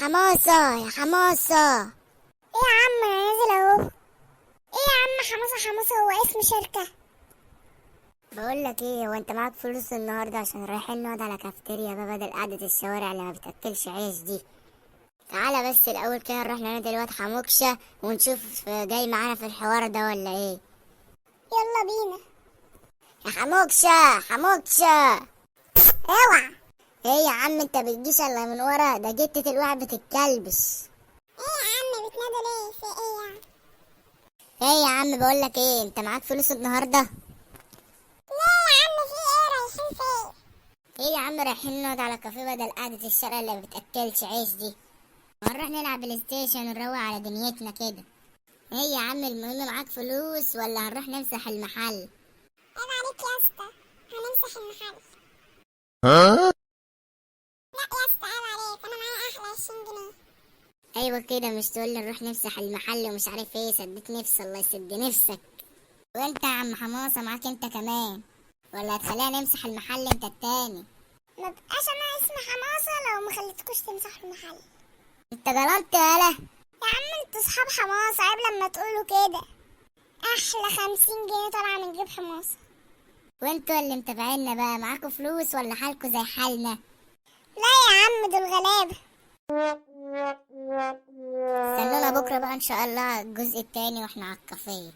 حماسة يا حماسة. ايه يا عم، انا نازل اهو. ايه يا عم حماسة حماسة، هو اسم شركة؟ بقول لك ايه، هو انت معاك فلوس النهارده؟ عشان رايحين نقعد على كافتيريا بقى بدل قعدة الشوارع اللي ما بتاكلش عيش دي. تعالى بس الاول كده نروح ننادي الواد حموكشة ونشوف جاي معانا في الحوار ده ولا ايه. يلا بينا. يا حموكشة حموكشة. اوعى. ايه يا عم، انت بتجيش الا من ورا؟ ده جتة الواحد بتتكلبش. ايه يا عم بتنادوا ليه؟ في ايه يعني؟ ايه يا عم، بقولك ايه، انت معاك فلوس النهارده؟ ليه يا عم، في ايه؟ رايحين فين؟ ايه يا عم، رايحين نقعد على كافيه بدل قعدة الشارع اللي ما بتاكلش عيش دي. هنروح نلعب بلاي ستيشن ونروق على دنيتنا كده. ايه يا عم، المهم معاك فلوس ولا هنروح نمسح المحل؟ عيب عليك يا اسطى، هنمسح المحل؟ لا يا اسطى عيب عليك، انا معايا احلى 20 جنيه. ايوه كده، مش تقول لي نروح نمسح المحل ومش عارف ايه. سديت نفسي، الله يسد نفسك. وانت يا عم حماسه معاك انت كمان ولا هتخلينا نمسح المحل انت التاني؟ ما بقاش انا اسمي حماسة لو ما خليتكوش تمسحوا المحل. انت جلطت يالا. يا عم انتوا صحاب حماسة، عيب لما تقولوا كده. احلى 50 جنيه طالعة من جيب حماسة. وانتوا اللي متابعينا بقى معاكوا فلوس ولا حالكوا زي حالنا؟ لا يا عم، دول غلابة. استنونا بكره بقى ان شاء الله الجزء التاني واحنا على الكافيه.